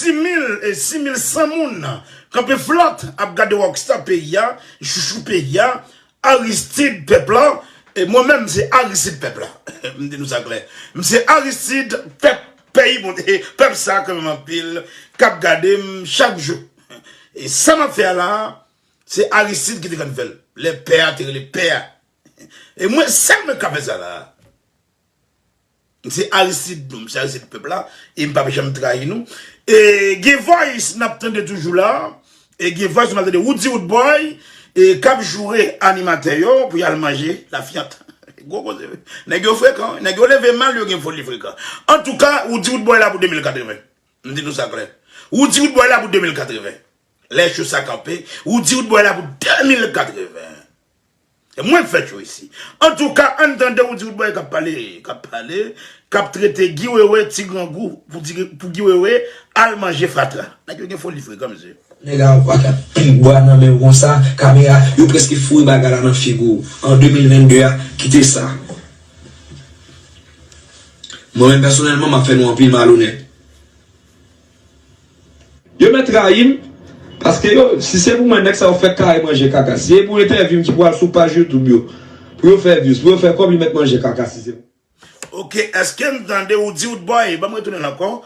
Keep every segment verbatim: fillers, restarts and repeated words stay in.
Sis mil e sis mil san moun kanpe flòt ap gade rockstar peyi a, chouchou peyi a, Aristide pèp la. E mwen menm se Aristide pèp la. M di nou sa klè. M se Aristide pèp peyi, bon, e pèp sa kanmenm anpil k ap gade m chak jou. E sa m ap fè a la, se Aristide ki te konn fè l. Lè pè a te rele pè a. E mwen sèl mwen k ap fè sa la. M se Aristide, non, m se Aristide pèp la, e m p ap janm trayi nou. E gen voice n ap tande toujou la, e gen voice n ap tande Roody Roodboy, e k ap joure animatè yo pou y al manje lafyant. Gwo koze wi. Nèg yo frekan, nèg yo leve mal, yo gen foli frekan. Antouka, Roody Roodboy la pou de mil katreven. M di nou sa klè. Roody Roodboy la pou de mil katreven. Lè cho sa kanpe, Roody Roodboy la pou de mil katreven. E mwen k fè cho isi. Antouka, ann tande Roody Roodboy k ap pale, k ap pale, k ap trete Guy Wewe ti grangou pou di, pou Guy Wewe al manje fatra. Nèg yo gen foli frekan, mesye. Nèg a va ka pil bwa nan men w konsa, kamera, yo prèske foure bagay la nan figi w. An de mil vennde a, kite sa. Mwen menm pèsonèlman, m ap fè nou anpil malonèt. Yo mèt rayi m, paske yo, si se pou mwen, nèg sa yo fèk kare manje kaka. Si se pou entèvyou m ki pou al sou paj YouTube yo, pou yo fè views, pou yo fè kòb, yo mèt manje kaka si se pou. Oke, èske n tande Roody Roodboy? Ban m retounen l ankò.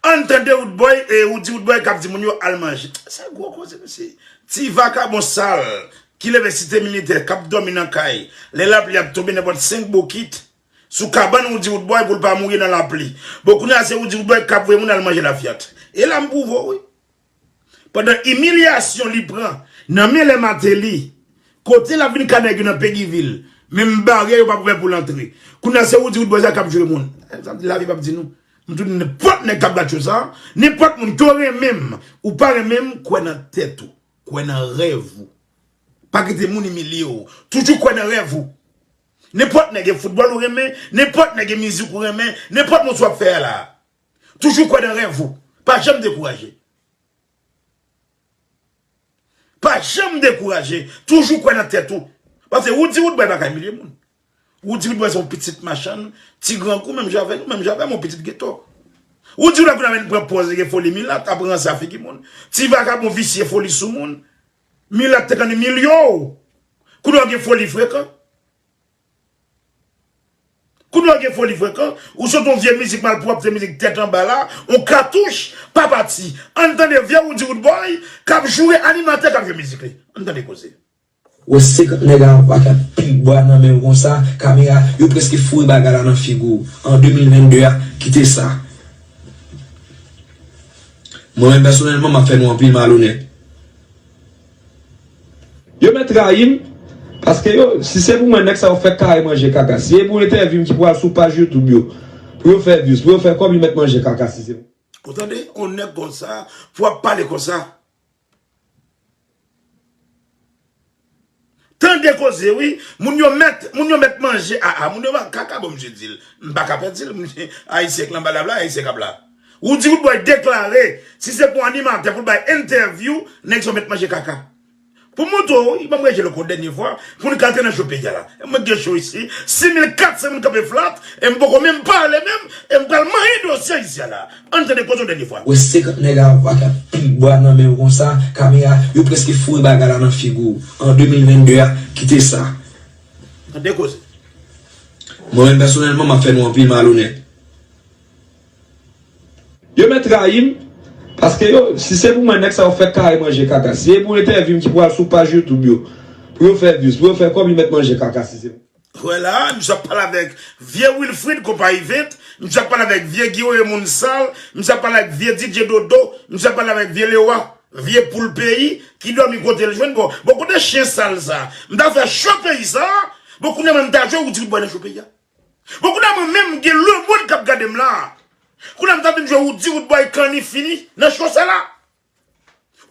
Ann tande Roodboy, e Roody Roodboy k ap di moun yo al manje. Se gwo koze, mesye. Ti vakabon sal ki leve Site Militè, k ap dòmi nan kay. Lè lapli ap tonbe, nenpòt senk bokit sou kabann Roody Roodboy pou l pa mouri nan lapli. Bon, kounye a se Roody Roodboy k ap voye moun al manje lafyant. E la m pwouve w, wi. Pandan imilyasyon li pran nan men lè Martelly, kote l ap vin ka nèg yo nan Peguy Ville, menm baryè yo p ap ouvè pou l antre. Kounye a se Roody Roodboy sa k ap joure moun. Sa lavi p ap di nou. M tou di nenpòt nèg k ap gad cho sa, nenpòt moun ke w renmen m, ou pa renmen m, kwè nan tèt ou, kwè nan rèv ou. Pa kite moun imilye w. Toujou kwè nan rèv ou. Nenpòt nèg, e foutbòl ou renmen, nenpòt nèg, e mizik ou renmen, nenpòt moun sa w ap fè a la. Toujou kwè nan rèv ou. Pa janm dekouraje. Pa janm dekouraje. Toujou kwè nan tèt ou. Paske Roody Roodboy pa ka imilye moun. Roody Roodboy se yon pitit machann, ti grangou, menm jan avè nou, menm jan avè m, yon pitit geto. Roody Roodboy kounye a vin pran pòz li gen foli milat, ap ranse a figi moun. Ti vakabon visye foli sou moun. Milat te konn imilye w. Kounye a w gen foli frekan. Kounye a w gen foli frekan, ou sot yon vye mizik malpwòp, se mizik tèt anba la, yon katouch, pa pati. Ann tande vye Roody Roodboy k ap joure animatè k ap jwe mizik li. Ann tande koze. Wè senkant nèg a va ka pil bwa nan men w konsa, kamera, yo prèske foure bagay la nan figi w. An de mil vennde a, kite sa. Mwen menm pèsonèlman, m ap fè nou anpil malonèt. Yo mèt rayi m, paske yo, si se pou mwen, nèg sa yo fèk kare manje kaka. Si se pou entèvyou m ki pou al sou paj YouTube yo, pou yo fè views, pou yo fè kòb, yo mèt manje kaka si se pou. Ou tande? Yon nèg konsa, pou ap pale konsa. Tande koze, wi. Moun yo mèt, moun yo mèt manje. A, a, moun yo mèt kaka, bon, misye di l. M pa ka pè di l, misye, Ayisyen k lan balab la, Ayisyen k ap la. Roody Roodboy deklare, si se pou animatè pou l bay entèvyou, nèg sa yo mèt manje kaka. Pou m montre w, wi, ban m rejte l ankò dènye fwa, pou n ka antre nan cho peyi a la. E mwen gen cho isi, sis mil kat san moun kanpe flat, e m poko menm pale menm, e m pral manyen dosye isi a la. Ann tande koze yon dènye fwa. Wè senkant nèg a va ka pil bwa nan men w konsa, kamera, yo prèske foure bagay la nan figi w. An de mil vennde a, kite sa. Tande koze. Mwen menm pèsonèlman, m ap fè nou anpil malonèt. Yo mèt rayi m, paske yo, si se pou mwen, nèg sa yo fèk kare manje kaka. Si se pou entèvyou m ki pou al sou paj YouTube yo, pou yo fè views, pou yo fè kòb, yo mèt manje kaka si se pou. Wè la, misye ap pale avèk vye Wilfrid konpayi vent, misye ap pale avèk vye Guy Wewe moun sal, misye ap pale avèk vye D J Dodo, misye ap pale avèk vye Lewa, vye poul peyi, ki dòmi kote l jwenn bon. Bon, kote chen sal sa? M ta fè cho peyi sa, bon, kounye a mwen m ta jwe Roody Roodboy nan cho peyi a. Bon, kounye a mwen menm, gen lemonn k ap gade m la. Kounye a m ta vin jwe Roody Roodboy kanni fini nan cho sa la.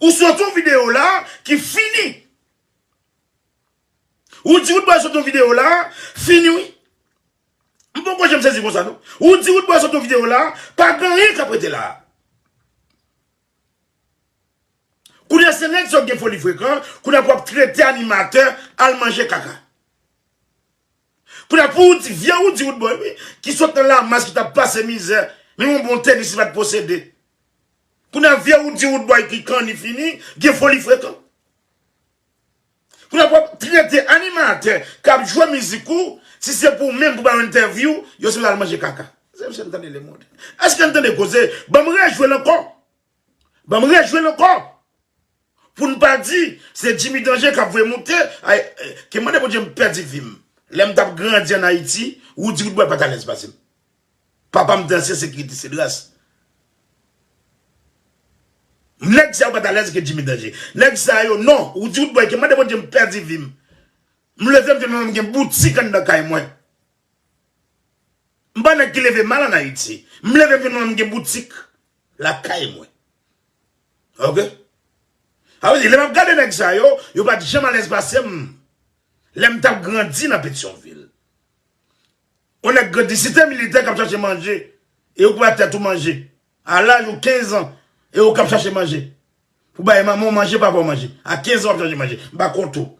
Ou sot yon videyo la ki fini. Ou di Roodboy sot yon videyo la, fini wi. M poko janm sezi konsa non. Ou di Roodboy sot yon videyo la, pa gen anyen k ap rete la. Kounye a se nèg sa yo gen foli frekan, kounye a pou ap trete animatè al manje kaka. Kounye a pou ou di, vye Roody Roodboy wi, ki sot nan Lamas, ki t ap pase mizè, menm yon bon tenis li pa t posede. Kounye a vye Roody Roodboy ki kanni fini, gen foli frekan. Kounye a w ap trete animatè k ap jwe mizik ou, si se pou ou menm pou ba yo entèvyou, yo sipoze al manje kaka. Se misye n tande lemonn. Èske n tande koze? Ban m rejwe l ankò. Ban m rejwe l ankò. Pou n pa di, se Jimmy Danger k ap voye moute, ay, eh, ke mande Bondye m pèdi vi m. Lè m t ap grandi ann Ayiti, Roody Roodboy pa t alèz pase m. Papa m te ansyen sekirite Cedras. Nèg sa yo pa t alèz ke Jimmy Danger. Nèg sa yo, non, Roody Roodboy, ke mande Bondye m pèdi vi m. M leve m jwenn manman m gen boutik anndan kay mwen. M pa nèg ki leve mal ann Ayiti. M leve m jwenn manman m gen boutik lakay mwen. Oke? Sa vle di, lè m ap gade nèg sa yo, yo pa t janm alèz pase m. Lè m t ap grandi nan Petyonvil. Yon nèg grandi, si te militè k ap chache manje, e ou pa tèt ou manje. A laj ou kenz an, e ou k ap chache manje. Pou bay manman w manje, papa w manje. A kenz an w ap chache manje. M pa kont ou.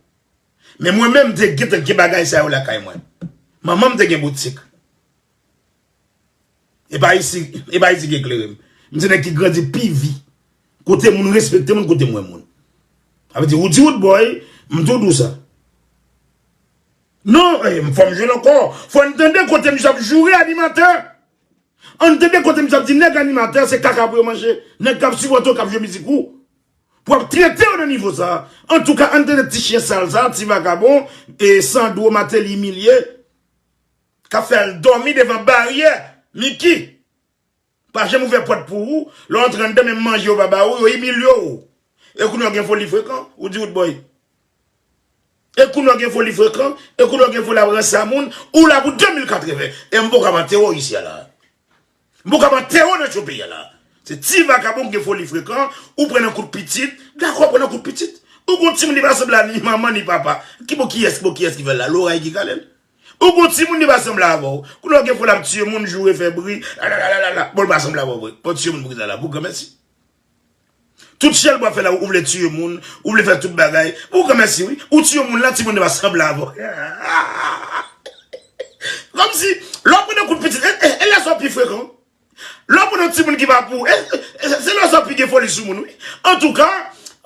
Men mwen menm, m te gentan gen bagay sa yo lakay mwen. Manman m te gen boutik. E pa isi, e pa isi ki eklere m. M se nèg ki grandi pi vi. Kote moun respekte moun, kote m wè moun. Sa vle di, ou di Roodboy, m tou di w sa. Non, eh, fò m jwenn ankò. Fò n tande kote misye ap joure animatè. Ann tande kote misye ap di nèg animatè se kaka pou yo manje. Nèg k ap sipòte w, k ap jwe mizik ou. Pou ap trete yo nan nivo sa. Antouka, ann tande ti chen sal sa, ti vakabon, e Sandro Martelly imilye, k ap fè l dòmi devan baryè Mickey. Pa janm ouvè pòt pou ou, lè w antre anndan, menm manje yo pa ba ou, yo imilye w. E kounye a w gen foli frekan, ou di Roodboy. E kounye a w gen foli frekan, e kounye a w gen foli ap ranse a moun, ou la pou de mil katreven. E m poko ap antere w isi a la. M poko ap antere w nan cho peyi a la. Se ti vakabon ki gen foli frekan, ou pran nan kout pitit, dakò pran nan kout pitit. Ou gon timoun li pa sanble a ni manman ni papa. Ki bò kiyès, bò kiyès ki fè l la, loray ki kale l. Ou gon timoun li pa sanble avè w. Kounye a w gen foli ap tiye moun, joure, fè bri, la la la la la la. Bon, l pa sanble avè w vre. Bon, tiye moun pou ki sa la, pou granmèsi. Tout chèlbwa fè la, ou vle tiye moun, ou vle fè tout bagay. Ou granmèsi, wi. Ou tiye moun la, timoun nan pa sanble avè w. Kòmsi, lè w pran nan kout pitit, e, e, e lè sa w pi frekan. Lè w pran nan timoun ki pa pou ou, e, e, se lè sa w pi gen foli sou moun, wi. Antouka,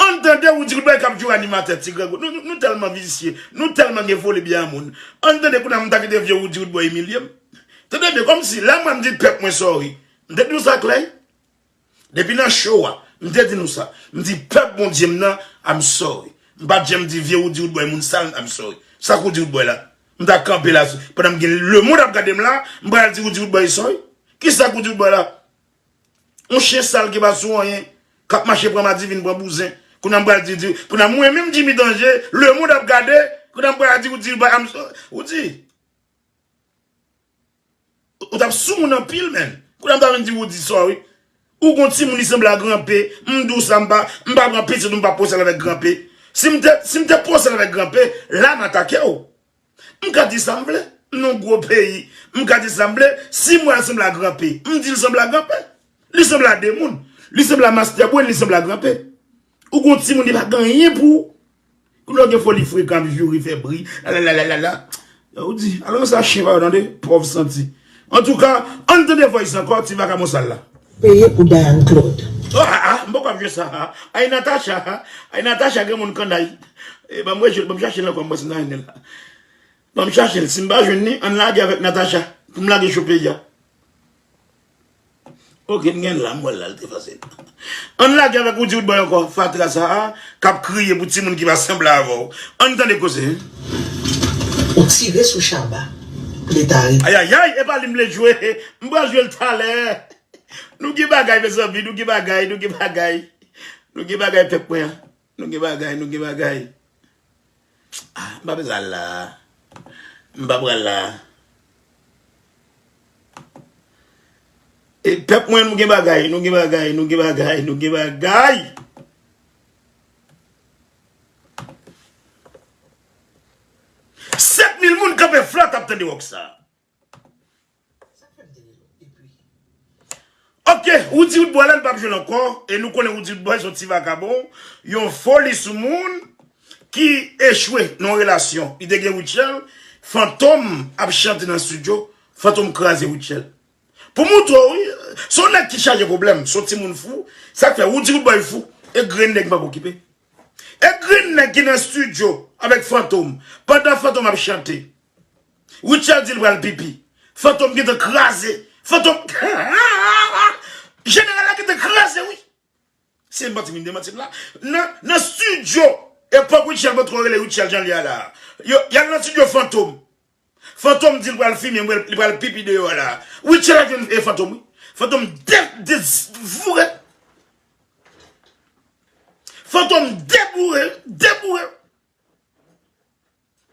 ann tande Roody Roodboy k ap joure animatè ti grangou. Nou, nou, nou tèlman visye, nou tèlman gen foli byen a moun. Ann tande kounye a m ta kite vye Roody Roodboy imilye m. Tande byen, kòmsi, lè mwen m di pèp mwen sorry. M te di w sa klè. Depi nan show a, m te di nou sa. M di pèp Bondye m nan, I'm sorry. M pa t janm di vye Roody Roodboy moun sal, I'm sorry. Sa k Roody Roodboy la? M ta kanpe la, pandan m gen lemonn ap gade m la, m pral di Roody Roodboy sorry. Kisa k Roody Roodboy la? Yon chen sal ki pa sou anyen, k ap mache pran madivin, pran bouzen. Kounye a m pral di, di, kounye a mwen menm Jimmy Danger, lemonn ap gade, kounye a m pral di Roody Roodboy, I'm sorry. Roody. Ou t ap sou moun anpil, menn. Kounye a m ta vin di Roody sorry. Ou gon timoun li sanble a Gran P. M di w sa, m pa, m pa pran pitit ou, m pa poze l avèk Gran P. Si m te, si m te poze l avèk Gran P, la m atake w. M ka di sa m vle. M nan yon gwo peyi. M ka di sa m vle. Si m wè l sanble a Gran P, m di l sanble a Gran P. Li sanble a demoun. Li sanble a Master Brain, li sanble a Gran P. Ou gon timoun li pa gen anyen pou ou. Kounye a w gen foli frekan ap joure, fè bri, la la la la la la. Ou di, al ranse a chen pa yo tande, pòv santi. Antouka, ann tande voice ankò, ti vakabon sal la. Peye pou Diane Claude. Oh, ah, ah, m poko ap jwe sa, ah. Ay, Natacha, ah. Ay, Natacha, gen moun kannay. E, ban m rejwe l, ban m chache l ankò, m wè si m ta jwenn li la. Ban m chache l. Si m pa jwenn li, ann lage avèk Natacha. Pou m lage cho peyi a. Oke, m gen l la, m wè l la, l te fasil. Ann lage avèk Roody Roodboy ankò, fatra sa a, k ap kriye pou timoun ki pa sanble avè w. Ann tande koze. Ou tire sou Shabba, Leta Rep. Ayayay, e pa li m vle jwe. M pral jwe l talè. Nou gen bagay, mezanmi, nou gen bagay, nou gen bagay. Nou gen bagay, pèp mwen an. Nou gen bagay, nou gen bagay. Ah, m pa bezwen al la. M pa pral la. E pèp mwen, nou gen bagay, nou gen bagay, nou gen bagay, nou gen bagay. Sèt mil moun kanpe flat ap tande rock sa. Sa k fè m te rele w depi? Oke, Roody Roodboy la, li p ap jwe l ankò. E nou konnen Roody Roodboy se yon ti vakabon, yon foli sou moun ki echwe nan yon relasyon. Li te gen Rutshelle, Fantom ap chante nan estidyo, Fantom kraze Rutshelle. Pou moutre w, wi, se yon nèg ki chaje pwoblèm, se yon timoun fou. Sa k fè Roody Roodboy fou, e grenn nèg pa okipe. E grenn nèg ki nan estidyo avèk Fantom, pandan Fantom ap chante. Rutshelle di l pral pipi. Fantom gentan kraze. Fantom. Jeneral la gentan kraze, wi. Se manti m vin demanti m la. Nan, nan estidyo, epòk Rutshelle potko rele Rutshelle jan l ye a la. Yo, y al nan estidyo Fantom. Fantom di l pral fimen, li pral pipi deyò a la. Rutshelle ap jwenn e Fantom, wi. Fantom de, de, voure. Fantom deboure, deboure.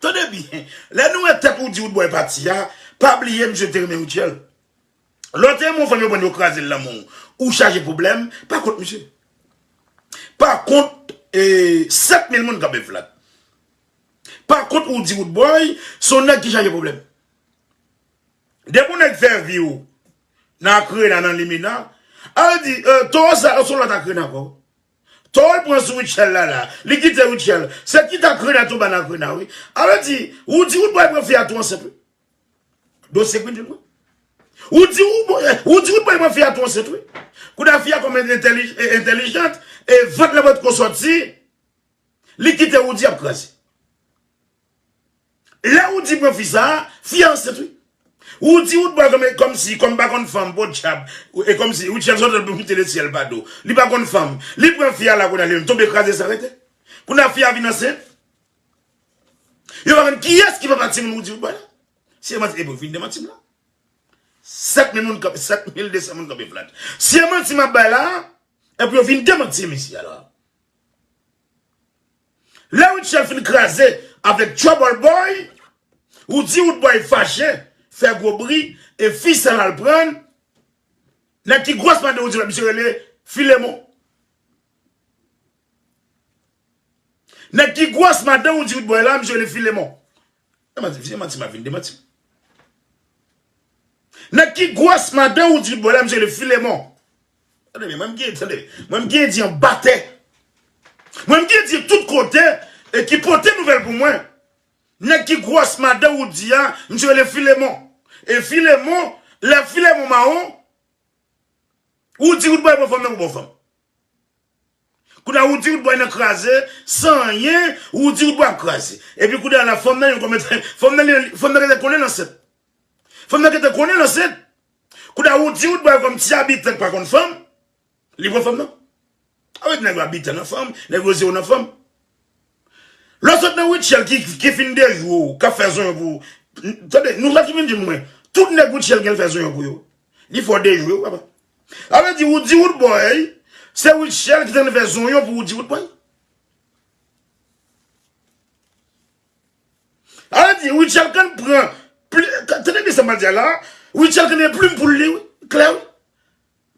Tande byen, lè nou wè tèt Roody Roodboy pati a, pa bliye misye te renmen Rutshelle. Lè w te renmen yon fanm, yo pran yo kraze l nan men w, ou chaje pwoblèm, pa kont misye. Pa kont, e, sèt mil moun kanpe flat. Pa kont Roody Roodboy, se yon nèg ki chaje pwoblèm. Depi yon nèg fè vi w nan Akrena, nan Limena, a vle di, e, towo sa, se yon lòt Akrena ankò. Towo l pran sou Rutshelle la, la. Li kite Rutshelle. Se kit Akrena tou ba nan Akrena, wi. A vle di, Roody Roodboy pran fi a tou ansent, wi. Dosye Queen June, wi. Roody Roodboy, Roody Roodboy pran fi a tou ansent, wi. Kounye a fi a kòm entèlij-, e, entèlijant, e vant la potko sòti, li kite Roody ap kraze. Lè Roody pran fi sa a, fi a ansent, wi. Roody Roodboy kòm, kòmsi, kòm pa konn fanm, podyab, e kòmsi, Rutshelle sot pou moute le syèl pa do. Li pa konn fanm. Li pran fi a la kounye a, li menm tonbe kraze sa rete. Kounye a fi a vin ansent. Yo pa konn kiyès ki papa timoun Roody Roodboy la. Si e manti, epi yo vin demanti m la. Sèt mil moun kanpe, sèt mil de san moun kanpe flat. Si e manti m ap bay la, epi yo vin demanti m isi a la. Lè Rutshelle fin kraze avèk Trouble Boy, Roody Roodboy fache, fè gwo bri, e fi sa l al pran, nèg ki gwòs madan Roody Roodboy, misye rele Filemon. Nèg ki gwòs madan Roody Roodboy la, misye rele Filemon. E manti, se manti m ap vin demanti. Nèg ki gwòs madan Roody Roodboy la, misye rele Filemon. Tande byen, mwen m gen, tande, mwen m gen di anba tè. Mwen m gen di tout kote, e ki pote nouvèl pou mwen. Nèg ki gwòs madan Roody a, misye rele Filemon. E Filemon, lè Filemon mawon, Roody Roodboy pran fanm nan pou bon fanm. Kounye a Roody Roodboy nan kraze, san anyen, Roody Roodboy ap kraze. Epi kounye a la fanm nan, yon kòmèt, fanm nan, li, fanm nan gentan konnen l ansent. Fanm nan gentan konnen l ansent. Kounye a Roody Roodboy kòm ti abitan k pa konn fanm, li pran fanm nan. Avèk nèg yo abitan nan fanm, nèg yo zewo nan fanm. Lè w sot nan Rutshelle ki, ki fin dejwe w, k ap fè zonyon pou ou. Tande, nou sa ki vin di mwen, tout nèg Rutshelle gen l fè zonyon pou yo. Li fè w dejwe w, papa. Sa vle di Roody Roodboy, se Rutshelle ki te konn fè zonyon pou Roody Roodboy. Sa vle di Rutshelle konn pran pli-, tande byen sa m ap di a la, Rutshelle konn gen plim pou l li, wi, klè, wi.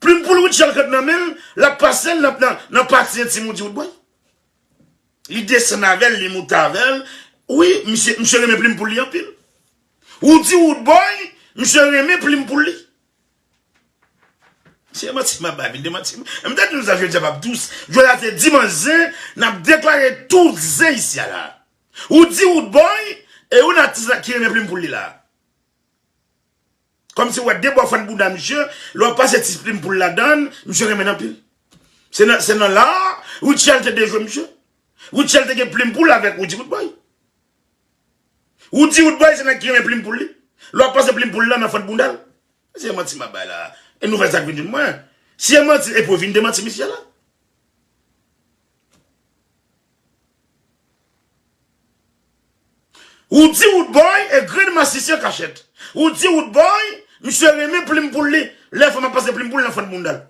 Plim pou l Rutshelle konn nan men l, l ap pase l nan, nan, nan pati entim Roody Roodboy. Li desann avè l, li moute avè l. Wi, misye, misye renmen plim pou l li anpil. Roody Roodboy, misye renmen plim pou l li. Se manti m ap bay, vin demanti m. M te di nou sa jodi a p ap dous. Jodi a se dimanch zen, n ap deklare tout zen isi a la. Roody Roodboy, e yon atis la ki renmen plim pou l li la. Kòmsi w wè de bò fann bounda misye, lè w pase ti plim pou l ladan l, misye renmen l anpil. Se nan, se nan la, Rutshelle te dejwe misye. Rutshelle te gen plim pou l avèk Roody Roodboy. Roody Roodboy se nèg ki renmen plim pou l li. Lè w pase plim pou l la nan fann bounda l. Se manti m ap bay la. E nouvèl sa k vin jwenn mwen. Si e manti, epi w vin demanti misye la. Roody Roodboy e grenn masisi an kachèt. Roody Roodboy, misye renmen plim pou l li. Lè fanm ap pase plim pou l nan fann bounda l.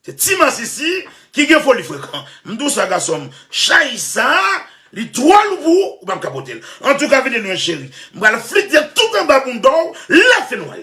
Se ti masisi ki gen foli frekan. M di w sa, gason m. Chay sa, li twò lou pou ou, ou p ap ka pote l. Antouka, vini non cheri. M pral flite tout anba bounda w, lè fè nwè.